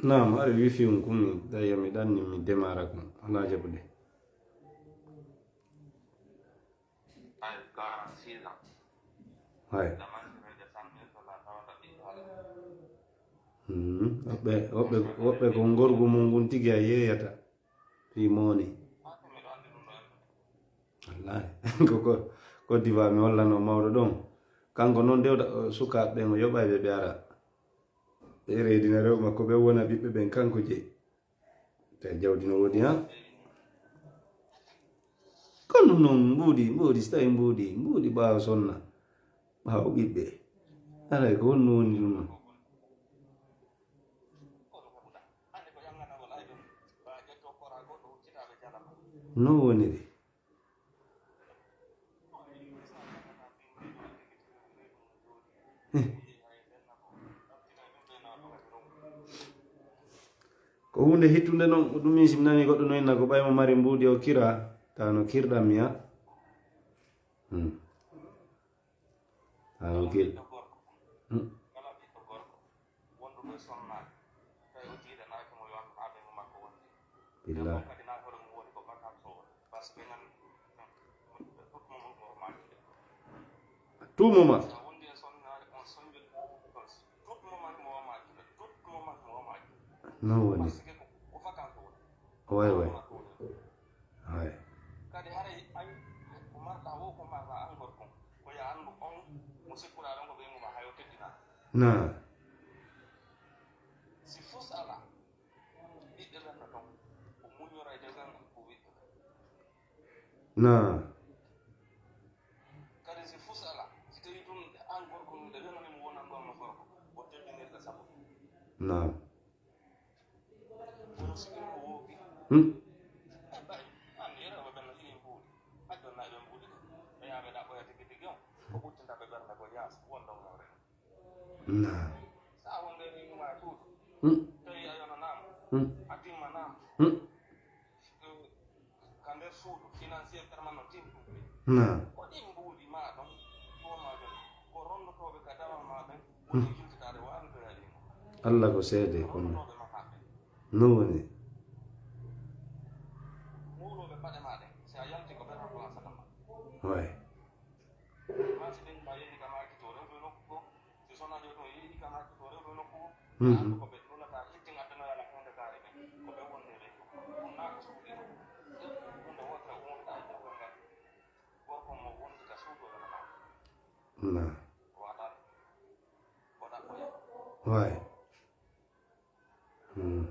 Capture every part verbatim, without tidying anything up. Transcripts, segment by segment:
Naam, hari wifi on kun, mi, daya mi ɗanni mi demara kun. Alaa jaɓude. Hay. Hmm, woɓɓe, woɓɓe, woɓɓe ko ngorgu mum ngun tigi a yeeyata. Fii mooni. Wallaahi. Ko, ko, Côte d'Ivoire mi hollanoo mawɗo ɗon. Kanko noon dewɗa, o, sukaaɓe ɓen o yoɓay ɓe ɓe ara. Ɓe reedina rew makko ɓe wona ɓiɓɓe ɓen kanko jeyi. Tawi jawdi no woodi ha. Kono noon mbuuɗi, mbuuɗi, so tawi mbuuɗi, mbuuɗi ɓaawo sonna. Ɓaawo ɓiɓɓe. Alay ko honno woni ɗum noon? No woniri? Ko huunde hittunde noon, ko ɗum min si mi nani goɗɗo no inna ko ɓay mo mari mbuuɗi o kira, tawa no kirɗam mi a. Hmm. Tawa no kir. Hmm. Billahi. Tout moment. No woni. Way, way. Way. Na. Na. Na. Hmm. Na. Hmm. Hmm. Na. Hmm. Allah ko seede kono. No woni? Way. Mhm. Na. Way. Mhm.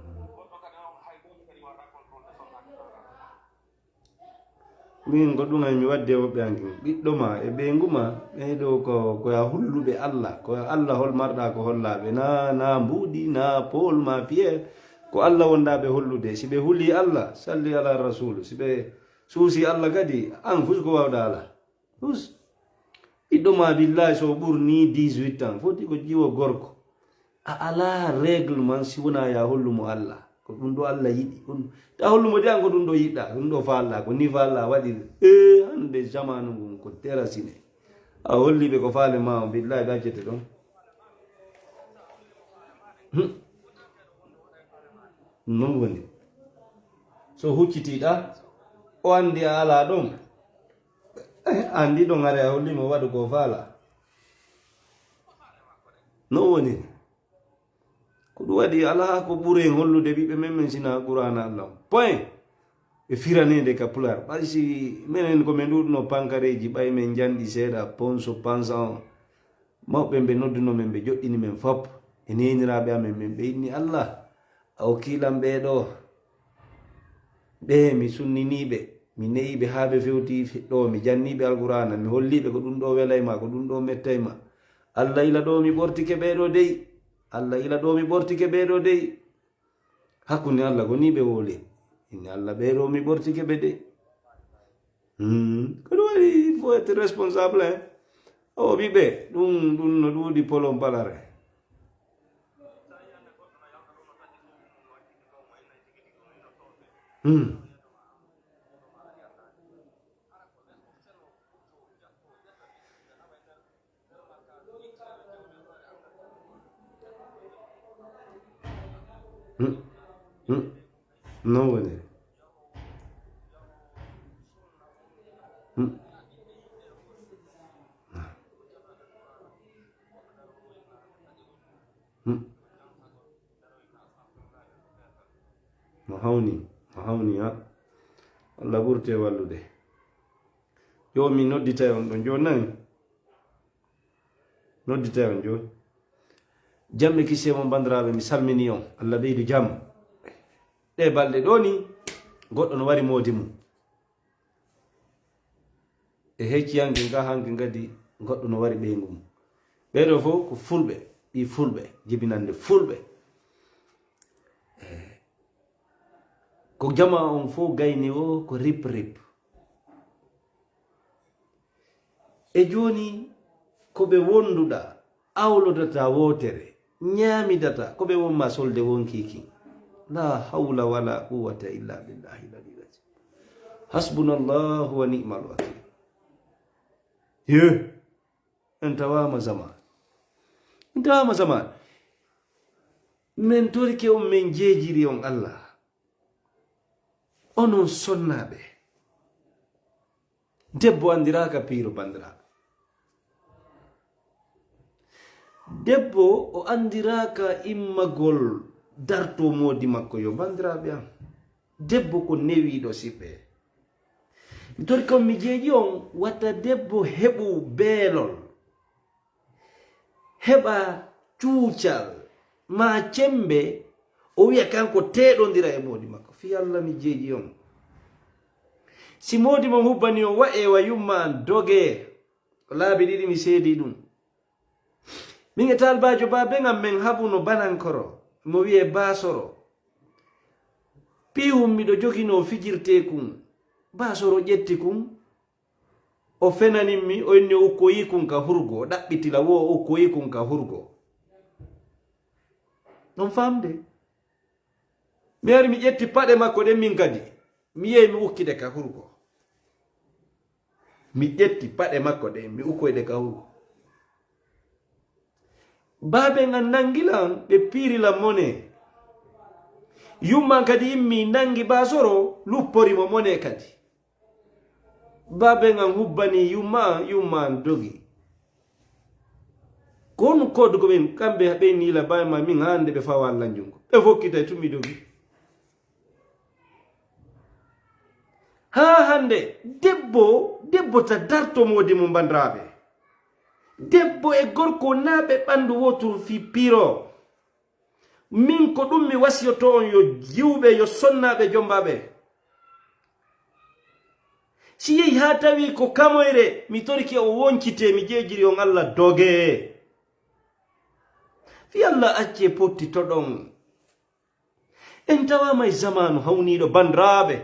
Min ko ɗum ay mi wadde woɓɓe an kin. Ɓiɗɗo ma e ɓeyngu ma, ɓee ɗoo ko, ko ya hulluɓe Allah. Ko ya Allah hol marɗa ko hollaaɓe. Na, na mbuuɗi, na Paul, ma Pierre. Ko Allah wonɗaa ɓe hollude. Si ɓe hulii Allah, salli ala Rasul. Si ɓe suusi Allah kadi, an fus ko wawɗa ala. Us. Ɓiɗɗo ma billahi so ɓurni dix-huit ans, foti ko jiwo gorko. A alaa règlement si wonaa ya hollumo Allah. Ko ɗum ɗo Allah yiɗi. Ɗum, ta hollumo de an ko ɗum ɗo yiɗɗa, ɗum ɗo faalla, ko ni faalla waɗiri. E hannde zamanu ngun ko terasine. A holli ɓe ko faale ma on, billahi ɓe accete ɗon. Hmm. Non woni. So huccitiɗa, o anndi a alaa ɗon. Eh, anndi ɗon are a holli mo waɗu ko faala. No woni. Ko ɗum waɗi alaa ko ɓuri en hollude ɓiɓɓe men, men sina Qur'aana Allah on. Point. E firaneede ka Pulaar. Ɓay si menen ko men ɗuuɗuno pankareeji, ɓay men njanɗi seeɗa, ponso, pansan. Mawɓe ɓe nodduno men, ɓe joɗɗini men fop. E neeniraaɓe amen, men ɓe inni Allah. A okkiilam ɓee ɗoo. Ɓee mi sunniniiɓe, mi neyiiɓe haa ɓe fewti ɗoo, mi janniiɓe Alqur'aana, mi holliiɓe ko ɗum ɗoo welay ma, ko ɗum ɗoo mettay ma. Allah ila ɗoo mi ɓortike ɓee ɗoo dey. Allah ila ɗoo mi ɓortike ɓee ɗoo dey. Hakkunde Allah ko ni ɓe wowli. Inni Allah ɓee ɗoo mi ɓortike ɓe dey. Hmm. Ko ɗum waɗi, il faut être responsable, hein. O ɓiɓɓe, ɗum, ɗum no ɗuuɗi polon palare. Hmm. Hmm. Hmm. No woni. Hmm. Hmm. Mo hawni, mo hawni, ha. Allah ɓurte wallude. Yo mi nodditay on ɗon jooni nani. Nodditay on jooni. Jam e kisiyee mon, banndiraaɓe, mi salmini on. Allah ɓeydu jam. Ɗe balɗe ɗo ni, goɗɗo no wari moodi mum. E hecci hanki nga hanki ngadi, goɗɗo no wari ɓeyngu mum. Ɓee ɗo fof ko fulɓe, ɓii fulɓe, jibinande fulɓe. Eh, ko jama on fof gayni o ko rip rip. E jooni, ko ɓe wonduɗa, awlodata wootere, ñaamidata, ko ɓe wonma solde wonkii kin. La hawla wala quwwata illa billahi l-aliyyil azim. Hasbunallahu wa ni'mal wakil. Ye, en tawaama zaman. En tawaama zaman. Men torike on, men jeejiri on Allah. Onon sonnaaɓe. Debbo anndiraaka piiro, banndiraaɓe. Debbo o anndiraaka immagol darto moodi makko yo, banndiraaɓe am. Debbo ko newiiɗo sipe. Mi torike on, mi jeeji on, wata debbo heɓu beelol. Heɓa cuucal, maa cemmbe, o wiya kanko teeɗondira e moodi makko. Fii Allah mi jeeji on. Si moodi mon hubbanii on, wa'ee wa yumma an dogee. Ko laabi ɗiɗi mi seedii ɗum. Min e taalibaajo baaben am men haɓuno Banankoro, mo wiyee Baasoro. Piihun miɗo joginoo fijirtee kun. Baasoro ƴetti kun. O fenanin mi, o inni o ukkoyii kun ka hurgo, o ɗaɓɓiti la woo o ukkoyii kun ka hurgo. Ɗon faamde? Mi ari mi ƴetti paɗe makko ɗen min kadi. Mi yehi mi ukki ɗe ka hurgo. Mi ƴetti paɗe makko ɗen, mi ukkoyi ɗe ka hurgo. Baaben an nangi lan, ɓe piiri lan mone. Yumma an kadi immi nangi Baasoro, luppori mo mone kadi. Baaben an hubbanii yumma an, yumma an dogi. Ko honɗum kodugo ɓen, kamɓe ɓen niila baaben ma min hande ɓe fawa Allah jungo. Ɓe fokkitay tun mi dogi. Haa hande, debbo, debbo ta darto moodi mum, banndiraaɓe. Debbo e gorko naa ɓe ɓanndu wooturu fii piiro. Min ko ɗum mi wasiyotoo on, yo jiwɓe, yo sonnaaɓe, jommbaaɓe. Si yehi haa tawi ko kamoyre, mi torike o woncitee, mi jeejiri on Allah dogee. Fii Allah accee pottitoɗon. En tawaama e zamaanu hawniiɗo, banndiraaɓe.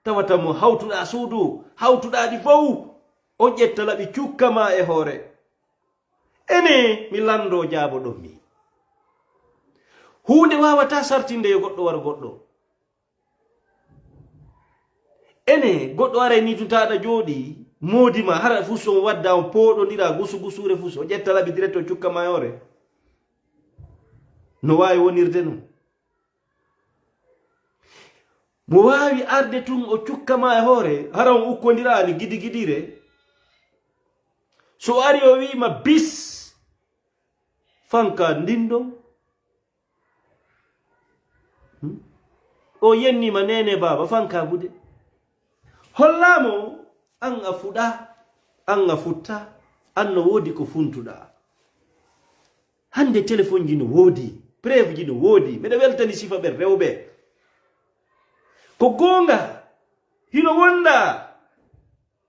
Tawata mo hawtuɗaa suudu, hawtuɗaa ɗi fow, o ƴetta laɓi cukka maa e hoore. Ene, mi lanndoo jaaboɗon mi. Huunde waawataa sartinde yo goɗɗo war goɗɗo. Ene, goɗɗo aray ni tun tawa aɗa jooɗii, moodi ma, hara fus on wadda on pooɗondiraa gusu gusuure fus, o ƴetta laɓi direct o cukka maa e hoore. No waawi wonirde non. Mo waawi arde tun o cukka maa e hoore, hara on ukkondiraali gidigidire. So o ari o wi'i ma bis, fanka ndin ɗon. Hmm? O yenni ma neene baaba, fanka gude. Hollaa mo, an a fuɗa, an a futta, an no woodi ko funtuɗaa. Hande telefonji no woodi, preuveji no woodi. Miɗo weltani sifa ɓen rewɓe. Ko goonga, hino wonda.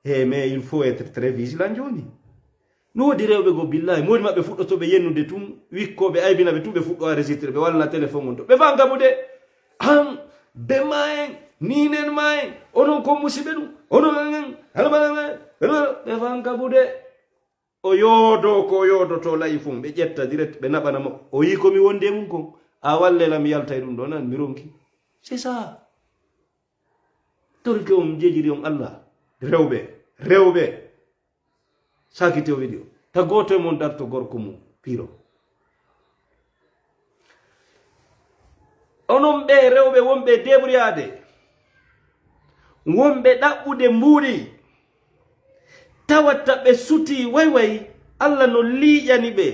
Eh, mais il faut être très vigilant jooni. No woodi rewɓe goo, billahi, moodi maɓɓe fuɗɗotoo ɓe yennude tun, wikkoo ɓe aybina ɓe tun, ɓe fuɗɗoo enregistré, ɓe walna téléphone on to. Ɓe faa ngabude, han, ben ma en, niinen ma en, onon kon musiɓɓe ɗum, onon an en, ɓe faa ngabude. O yoodoo ko yoodotoo layi fun, ɓe ƴetta direct, ɓe naɓana mo. O yii ko mi wondi e mum kon. A walle lam, mi yalta e ɗum ɗo nan, mi ronki. C'est ça. Torike on, jeejiri on Allah. Rewɓe, rewɓe. Sakiti o wiɗi o. Ta gooto e mon darto gorko mum, piiro. Onon ɓe rewɓe wonɓe deburiyaade, wonɓe ɗaɓɓude mbuuɗi, tawata ɓe sutii way way, Alla no liiƴani ɓe.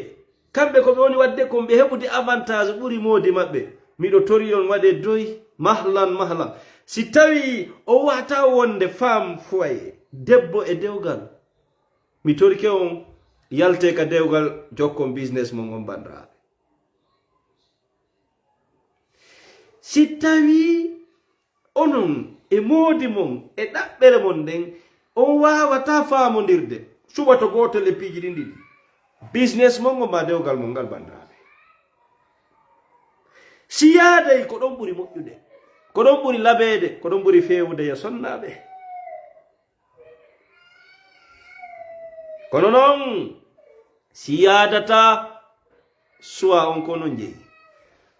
Kamɓe ko ɓe woni waɗde kon, ɓe heɓude avantage ɓuri moodi maɓɓe. Miɗo tori on, waɗe doy, mahlan, mahlan. Si tawii o wata wonde femme foyer, debbo e dewgal, mi torike on, yaltee ka dewgal, jokkon business mon on, banndiraaɓe. Si tawii onon e moodi mon e ɗaɓɓere mon nden, on waawataa faamondirde, suɓa to gootel e piiji ɗin ɗiɗi, business mon on maa dewgal mon ngal, banndiraaɓe. Si yaaday, ko ɗon ɓuri moƴƴude, ko ɗon ɓuri labeede, ko ɗon ɓuri feewude ya sonnaaɓe. Kono non, si yaadataa, suwa on ko non jeyi.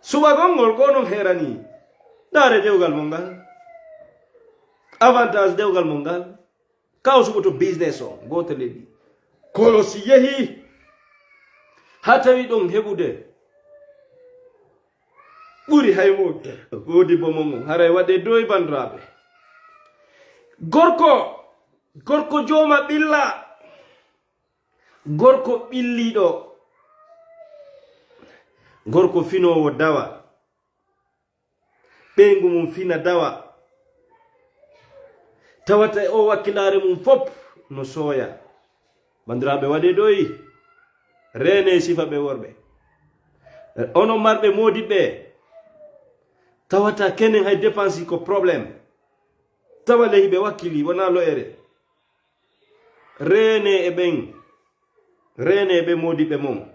Suɓagol ngol ko non herani. Ndaare dewgal mon ngal. Avantage dewgal mon ngal. Kaw suɓoto business o, gootel e ɗi. Kono si yehi, haa tawi ɗon heɓude ɓuri hay mo, moodi bo mon on. Haray waɗe doy, banndiraaɓe. Gorko, gorko jooma ɓilla. Gorko ɓilliiɗo. Gorko finoowo dawa. Ɓeyngu mum fina dawa. Tawata e o wakkilaare mum fop no sooya. Banndiraaɓe, waɗe doy. Reene sifa ɓe worɓe. Onon marɓe moodi ɓe. Tawata kenen hay dépense ko problème. Tawa lehi ɓe wakkili, wonaa lo'ere. Reene e ɓen. Reene e ɓe moodi ɓe mon.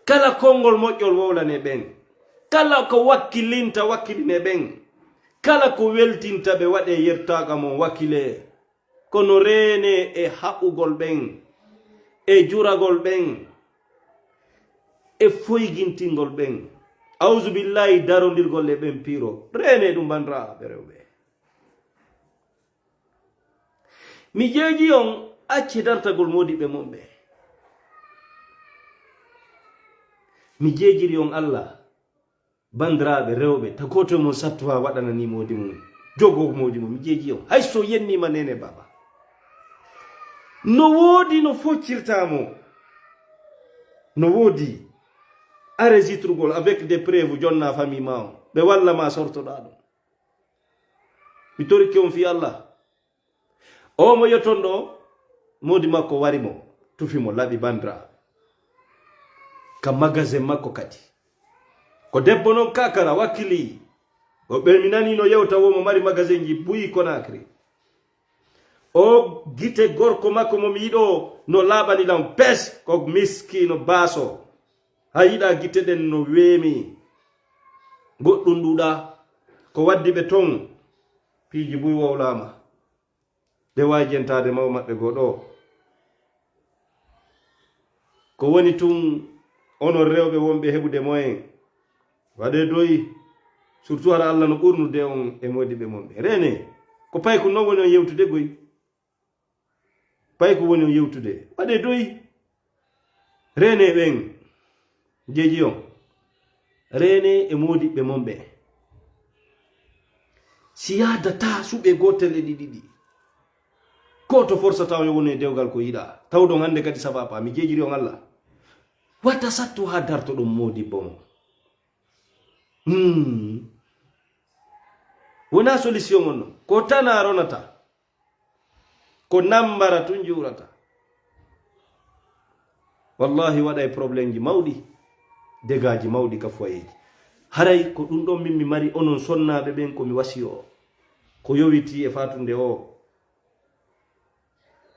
Kala konngol moƴƴol wowlane ɓen. Kala ko wakkilinta wakkiline ɓen. Kala ko weltinta ɓe waɗe yertaaga mon wakkile. Kono reene e haɓugol ɓen, e juragol ɓen, e foygintingol ɓen. Auzubillahi, darondirgol e ɓen piiro. Reene ɗum, banndiraaɓe rewɓe. Mi jeeji on, acce dartagol moodi ɓe mon ɓe. Mi jeejiri on Allah. Banndiraaɓe rewɓe, ta gooto e mon sattu haa waɗana ni moodi mum, jogo moodi mum, mi jeeji on. Hay so yenniima neene baaba. No woodi no foccirtaa mo. No woodi. Enregistrugol avec des preuves, jonna famille ma on. Ɓe walla ma sortoɗaa ɗum. Mi torike on fii Allah. O mo yotton ɗo, moodi makko wari mo, tufi mo, laɓi, banndiraaɓe. Ka magasin makko kadi. Ko debbo non kakara, wakkili. O ɓe mi nani no yewta wo mo mari magasinji buyi Conakry. O gite gorko makko mo mi yiɗo no laaɓani lan pes, ko miskino baaso. Haa yiɗa gite ɗen no weemi. Goɗɗum ɗuuɗa. Ko waddi ɓe ton. Piiji buy wowlaama. Ɓe waawi jentaade maw maɓɓe goo ɗoo. Ko woni tun, onon rewɓe wonɓe heɓude moyen, waɗee doyi, surtout hara Alla no ɓurnude on e moodiɓɓe mon ɓe. Reene, ko payko non woni on yewtude goy. Payko woni on yewtude. Waɗee doyi. Reene ɓen. Jeeji on. Reene e moodiɓɓe mon ɓe. Si yaadataa suɓe gootel e ɗi ɗiɗi. Ko to forsata on yo wonu e dewgal ko yiɗa. Tawɗon hannde kadi safaapa. Mi jeejiri on Alla. Wata sattu haa dartoɗon moodibbo mo. Hmm. Wonaa solution on non. Ko tana ronata. Ko nambara tun juurata. Wallahi waɗay problemji mawɗi, dégâtji mawɗi ka foyeeji. Haray ko ɗum ɗon min mi mari onon sonnaaɓe ɓen ko mi wasiyoo. Ko yowitii e faatunde o.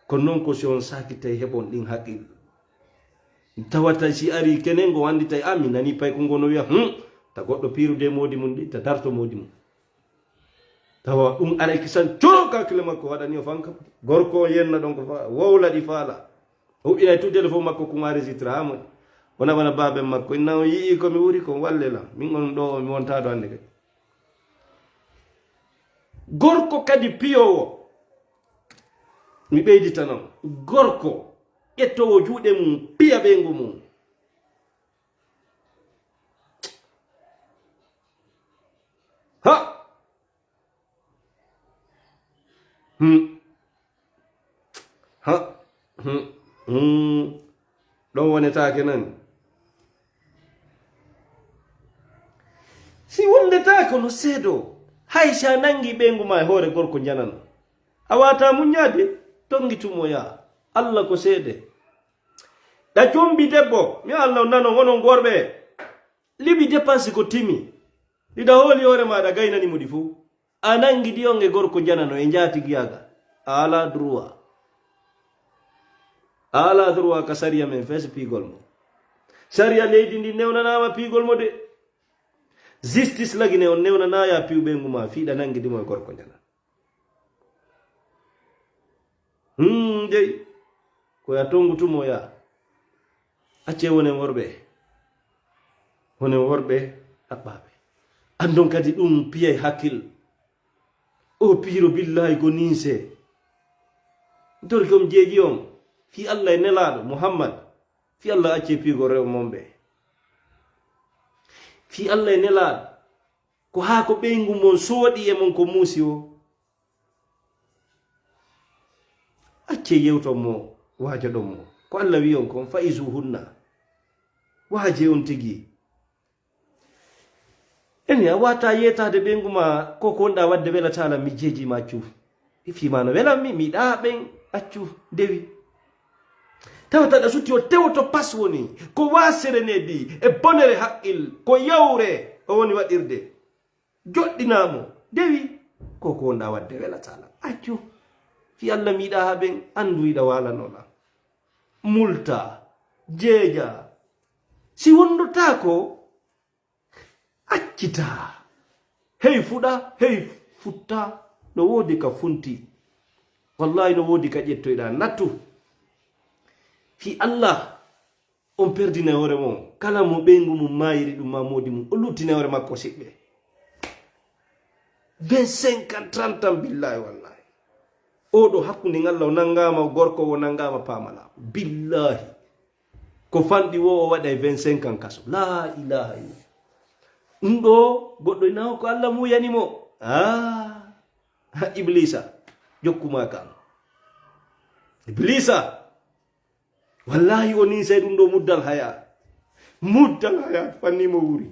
Kono non ko si on saakitay heɓon ɗin haqqil. Tawata si ari kenen ngo annditay, "Ah, mi nani payko ngo no wiya, hmm, ta goɗɗo piirude moodi mum ɗi, ta darto moodi mum." Tawa ɗum aray kisan coro kakile makko waɗani o fanka. Gorko o yenna ɗon ko fa-, wowla ɗi faala. O huɓɓinay tout téléphone makko kun enregistré haa moy. O naɓana baaben makko. Inna on yi'i ko mi wuri kon, walle lan. Min on ɗo mi wontaa ɗo hannde kadi. Gorko kadi piyoowo. Mi ɓeydita non. Gorko ƴettoowo juuɗe mum, piya ɓeyngu mum. Ha! Hmm. Ha! Hmm. Hmm. Ɗon wonetaake nan. Si wondetaako no seedo, hay si a nangi ɓeyngu ma e hoore gorko njanano. A wata muññaade, tongitumo yaa. Allah ko seede. Ɗa jombi debbo, mi Allah on nanon onon worɓe. Liɓi dépense ko timi. Ɗiɗa hooli hoore maaɗa gaynani mo ɗi fow. A nangi ɗi on e gorko njanano e njaatigiyagal. A ala droit. A ala droit ka sariya men fes piigol mo. Sariya leydi ndi newnanaama piigol mo de. Justice lagine on newnanaya piiw ɓeyngu ma fiiɗa nangi ɗi mo e gorko njanano. Hmm, dey. Ko ya tongutumo ya. Acce wonen worɓe. Wonen worɓe ɗaɓɓaaɓe. Andon kadi ɗum piyay hakkil. O piiro billahi ko ninse. Torki on jeeji on. Fi Allah e nelaaɗo Muhammad. Fi Allah acce piigo rew mon ɓe. Fi Allah e nelaaɗo. Ko haa ko ɓeyngu mon sooɗi e mon ko muusi o. Acce yewton mo, waajoɗon mo. Ko Allah wi'i on kon, fa'izuhunna. Waaje on tigi. Eni a wata yeetaade ɓeyngu ma, ko ko wonɗa waɗde welata lan, mi jeeji ma accu. E fii ma no welan mi, mi ɗa ɓen accu, dewi. Tawata ɗa sutti o tewoto pas woni, ko waasere neebi, e bonere haqqil, ko yawre o woni waɗirde. Joɗɗinaa mo, dewi, ko ko wonɗa waɗde welata lan. Accu, fi Allah miiɗa haa ɓen anndu iɗa waalano lan. Multa, jeeja. Si wondotaako, accitaa. Hey fuɗa, hey futta, no woodi ka funti. Wallahi no woodi ka ƴettoyɗa nattu. Fi Allah, on perdinay hoore mon. Kala mo ɓeyngu mum maayiri ɗum ma moodi mum, o luttine hoore makko siɓɓe. Vingt-cinq ans, trente ans, billahi wallahi. Oɗo hakkunde ngal law nangama, gorko o nangama pamala. Billahi. Ko fanɗi wo o waɗay vingt-cinq ans kaso. La ilaha illa. Ɗum ɗo goɗɗo ina ko Allah muyani mo. Ah. Iblisa. Jokkuma kan. Iblisa. Wallahi o ninsay ɗum ɗo muddal haya. Muddal haya fanni mo wuri.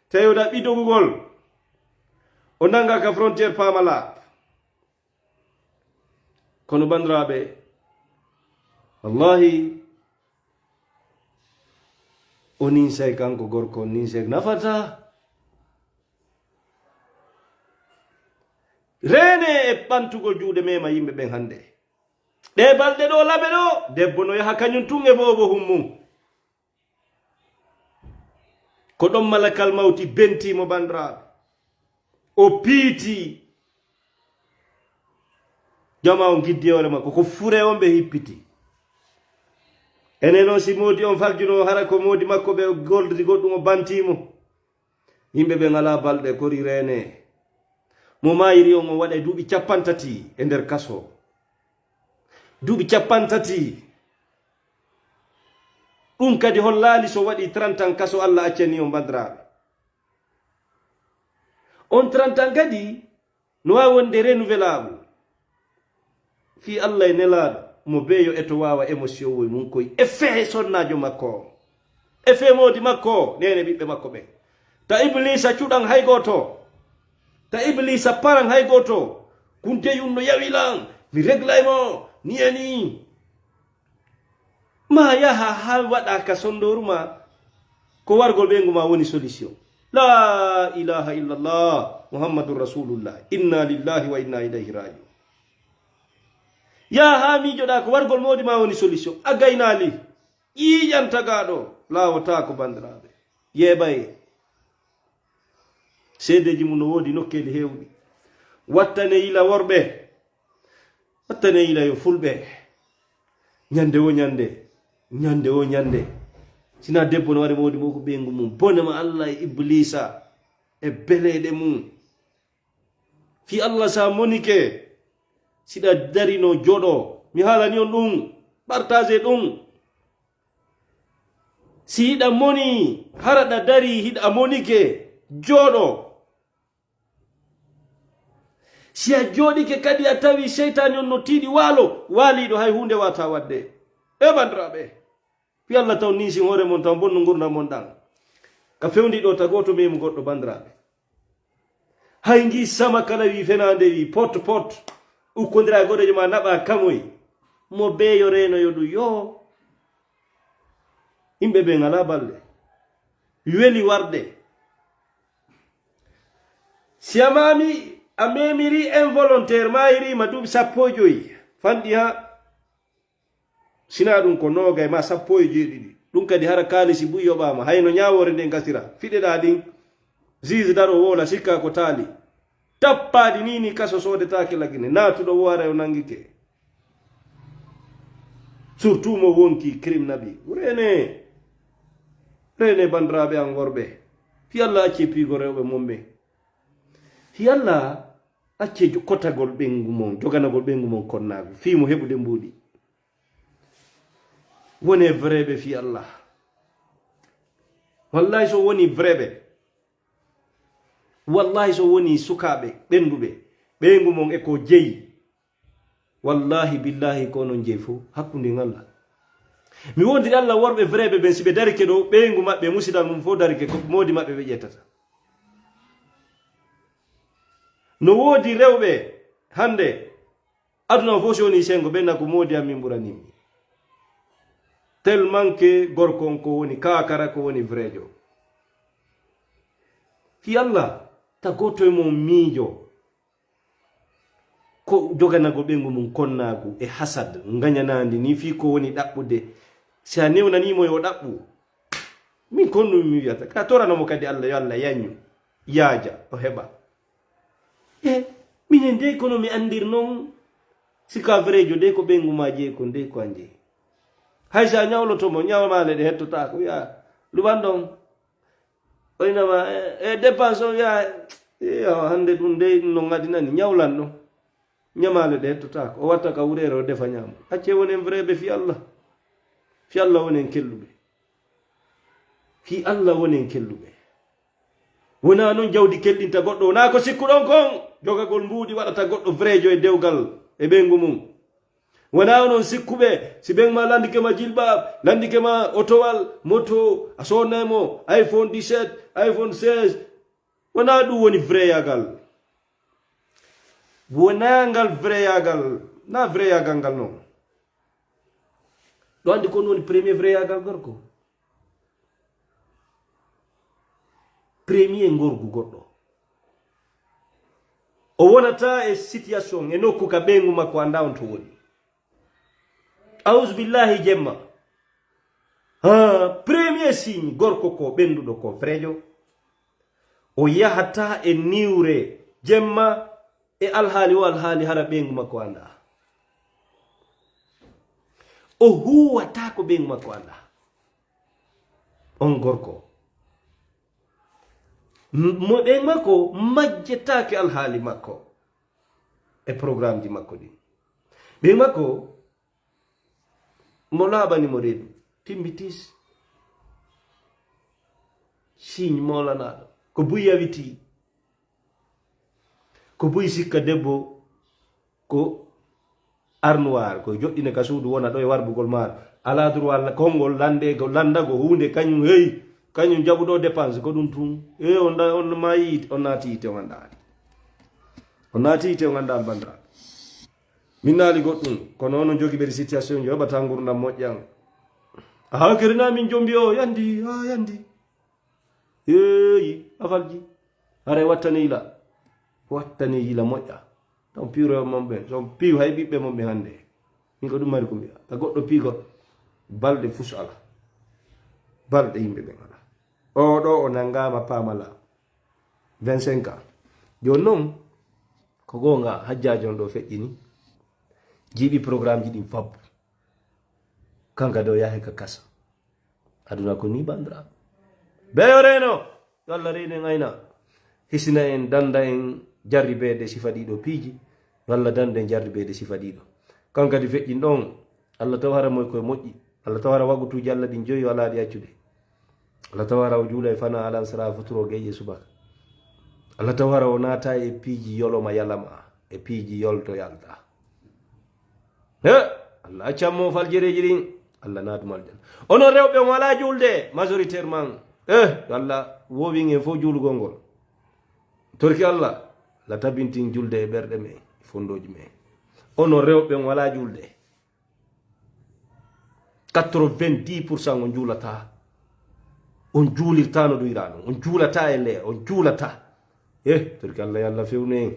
Tawi o ɗaɓɓi dogugol. O nanga ka frontière pamala. Kono bandiraɓe, wallahi o ninsay kanko gorko, o ninsay nafata. Reene e ɓantugol juuɗe mema yimɓe ɓen hannde. Ɗe balɗe ɗo laɓe ɗo, debbo no yaha kañum tun e boobo hum mum. Ko ɗon malakal mawti benti mo, bandiraɓe. O piiti. Jama on giddi hoore makko, ko fure on ɓe hippiti. Enen on si moodi on faljuno, hara ko moodi makko ɓe goldri goɗɗum o banti mo. Yimɓe ɓe ngala balɗe kori reene. Mo maayiri on, o waɗay duuɓi cappanɗe tati e nder kaso. Duuɓi cappanɗe tati. Ɗum kadi hollaali so waɗi trente ans kaso Allah accani on, bandiraɓe. On trente ans kadi no waawi wonde renouvelable. Fii Allah e nelaaɗo mo beeyo e to waawa émotion woy mum koy e fehe sonnaajo makko o. E fehe moodi makko o, neene ɓiɓɓe makko ɓen. Ta Iblisa cuɗan hay gooto. Ta Iblisa paran hay gooto. Kun dey un no yawi lan. Mi reglay mo. Ni e ni. Ma yaha ha waɗa ka sondooru ma. Ko wargol ɓeyngu ma woni solution. La ilaha illallah. Muhammadun Rasulullah. Inna lillahi wa inna ilayhi rajiun. Yaha ha miijoɗa ko wargol moodi ma woni solution. A gaynaali. Ƴiiƴan tagaaɗo. Laawotaako, bandiraɓe. Yeeɓaye. Seedeeji mum no woodi nokkeeli heewɗi. Wattane yila worɓe. Wattane yila yo fulɓe. Ñande wo ñande. Ñande wo ñande. Sina debbo no waɗi moodi mo ko ɓeyngu mum. Bone ma Allah e Iblisa. E beleeɗe mum. Fii Allah sa monike. Siɗa darino joɗo. Mi haalani on ɗum. Partage ɗum. Si hiɗa moni, hara ɗa dari hiɗa monike, jooɗo. Si a jooɗike kadi a tawi seytaani on no tiiɗi waalo, waaliiɗo hay huunde waawataa waɗde. E banndiraaɓe, fii Alla taw ninsin hoore mon taw bonnu ngurndan mon ɗan. Ka fewndi ɗoo ta gooto meemu goɗɗo banndiraaɓe. Hay ngii sama kala wii fenaande wii pot pot. Ukkondiraa goɗeejo ma naɓa kamoy. Mo beeyo reenoyo ɗum yoo. Yimɓe ɓen alaa balɗe. Weli warde. Si a maami, a memiri involontaire, maayiriima duuɓi sappo e joyi, fanɗi ha, sinaa ɗum ko noogay ma sappo e jeeɗiɗi. Ɗum kadi hara kaalisi buy yoɓaama, hayno ñaawoore nden gasira. Fiɗeɗaa ɗin, juge daro woola, sikkaa ko taali. Tappaadi nii nii kaso soodetaake Lagine, naatuɗo woo hara o nanngike. Surtout mo wonki crime naɓi. Reene, reene banndiraaɓe an worɓe. Fii Alla accee piigo rewɓe mon ɓen. Fii Alla accee jo-, kotagol ɓeyngu mon, joganagol ɓeyngu mon konnaagu. Fii mo heɓude mbuuɗi. Wonee vreeɓe fii Alla. Wallahi so woni vreeɓe. Wallahi so woni sukaaɓe ɓennduɓe, ɓeyngu mon e ko jeyi. Wallahi billahi ko onon jeyi fof hakkunde en Alla. Mi wondiri Alla worɓe vreeɓe ɓen si ɓe darike ɗo, ɓeyngu maɓɓe, musidal mum fof darike, ko moodi maɓɓe ɓe ƴettata. No woodi rewɓe hannde, aduna o fof si woni senngo, ɓen na ko moodi am min ɓuranimmi. Tellement que gorko on ko woni kaakara, ko woni vreejo. Fii Alla, ta gooto e mon miijo. Ko joganagol ɓeyngu mum konnaagu e hasad, ngañanaandi nii fii ko woni ɗaɓɓude. Si a newnanii mo yo ɗaɓɓu, min ko ɗum mi wiyata. Ka torano mo kadi Alla, yo Alla yaññu, yaaja, o heɓa. E minen dey kono mi anndir noon, si ka vreejo dey ko ɓeyngu ma jeyi kon dey ko a jeyi. Hay si a ñawloto mo, ñawmaale ɗe hettotaako, wiya, luɓanɗo on, o inama, e, e dépense o wiya, iyo, hannde ɗum dey ɗum no ngaɗinani, ñawlan ɗo. Ñamaale ɗe hettotaako. O watta ka wureere, o defa ñaama. Accee wonen vreeɓe fii Alla. Fii Alla wonen kelluɓe. Fii Alla wonen kelluɓe. Wonaa noon jawdi kelɗinta goɗɗo. Wonaa ko sikkuɗon kon. Jogagol mbuuɗi waɗata goɗɗo vreejo e dewgal e ɓeyngu mum. Wonaa onon sikkuɓe, si ɓen ma lanndike ma jilbaab, lanndike ma otowal, moto, a soodnay mo, iPhone dix-sept, iPhone seize. Wonaa ɗum woni vreyagal. Wonaa ngal vreyagal. Na vreyagal ngal non. Ɗo anndi ko ɗum woni premier vreyagal gorko. Premier ngorgu goɗɗo. O wonata e situation, e nokku ka ɓeyngu makko annda on to woni. Auzu billahi jemma. Ha, premier signe gorko ko ɓennduɗo ko vreejo. O yahata e niwre jemma e alhaali o alhaali hara ɓeyngu makko annda. O huwata ko ɓeyngu makko annda. On gorko. M-, mo ɓeyngu makko majjetaake alhaali makko. E programmeji makko ɗin. Ɓeyngu makko mo laaɓani mo reedu. Timmi tis. Signe moolanaaɗo. Ko buy yawiti. Ko buy sikka debbo ko arnoir, ko joɗɗine ka suudu wona ɗo e warbugol maaro. Alaa droit la-, konngol lande, ko landa ko huunde kañum, hey, kañum jaɓuɗo dépense, ko ɗum tun. E on da-, on maayi, on naati yiite, on anndaali. On naati yiite, on anndaali, banndiraaɓe. Min naali goɗɗum, kono onon jogiiɓe situation ji, heɓata ngurdam moƴƴam. A hakkirina min jombi o, yandi, a yandi. Yeeyi, afalji. Haray wattane yila. Wattane yila moƴƴa. Ton piiroyo mon ɓe. Ton piiw hay ɓiɓɓe mon ɓe hannde. Min ko ɗum mari ko mbiya. Ta goɗɗo piigo. Balɗe fus ala. Balɗe yimɓe ɓen ala. O ɗo o nanngaama paamala. Vingt-cinq ans. Jooni noon, ko goonga hajjaaji on ɗo feƴƴini. Jiiɓi programmeji ɗin fab. Kanka ɗo yahe ka kasa. Aduna ko ni, banndiraaɓe. Beyo reeno, yo Allah reenu en ayna. Hisina en, dannda en jarribeede sifa ɗiɗo piiji. Yo Allah danndu en jarribeede sifa ɗiɗo. Kan kadi feƴƴin ɗon, Allah taw hara moy koye moƴƴi. Allah taw hara wagutuuji Allah ɗin joyi o alaa ɗi accude. Allah taw hara o juula e fana alan sara futuro geyƴe subaka. Allah taw hara o naata e piiji yoloma yalama. e piiji yolto yalta. He, Allah accan mo faljereeji ɗin. Allah naatu mo aljanna. Onon rewɓe on alaa julde, majoritairement. Eh, yo Allah woowin en fof juulugol ngol. Torki Allah, Allah tabintin julde e ɓerɗe men, e fondooji men. Onon rewɓe on alaa julde. Quatre-vingt-dix pour cent on juulataa. On juulirtaa no ɗum iraa non. On juulataa e leer, on juulataa. Eh, torki Allah, yo Allah fewnu en.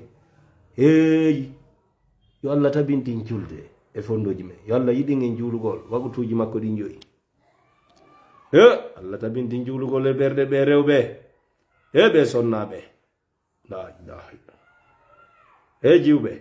Hey, yo Allah tabintin julde e fondooji men. Yo Allah yiɗin en juulugol, waqutuuji makko ɗin joyi. Eh, Allah tabintin juulugol e ɓerɗe ɓe rewɓe. E ɓe sonnaaɓe. La ilaha illa. E jiwɓe.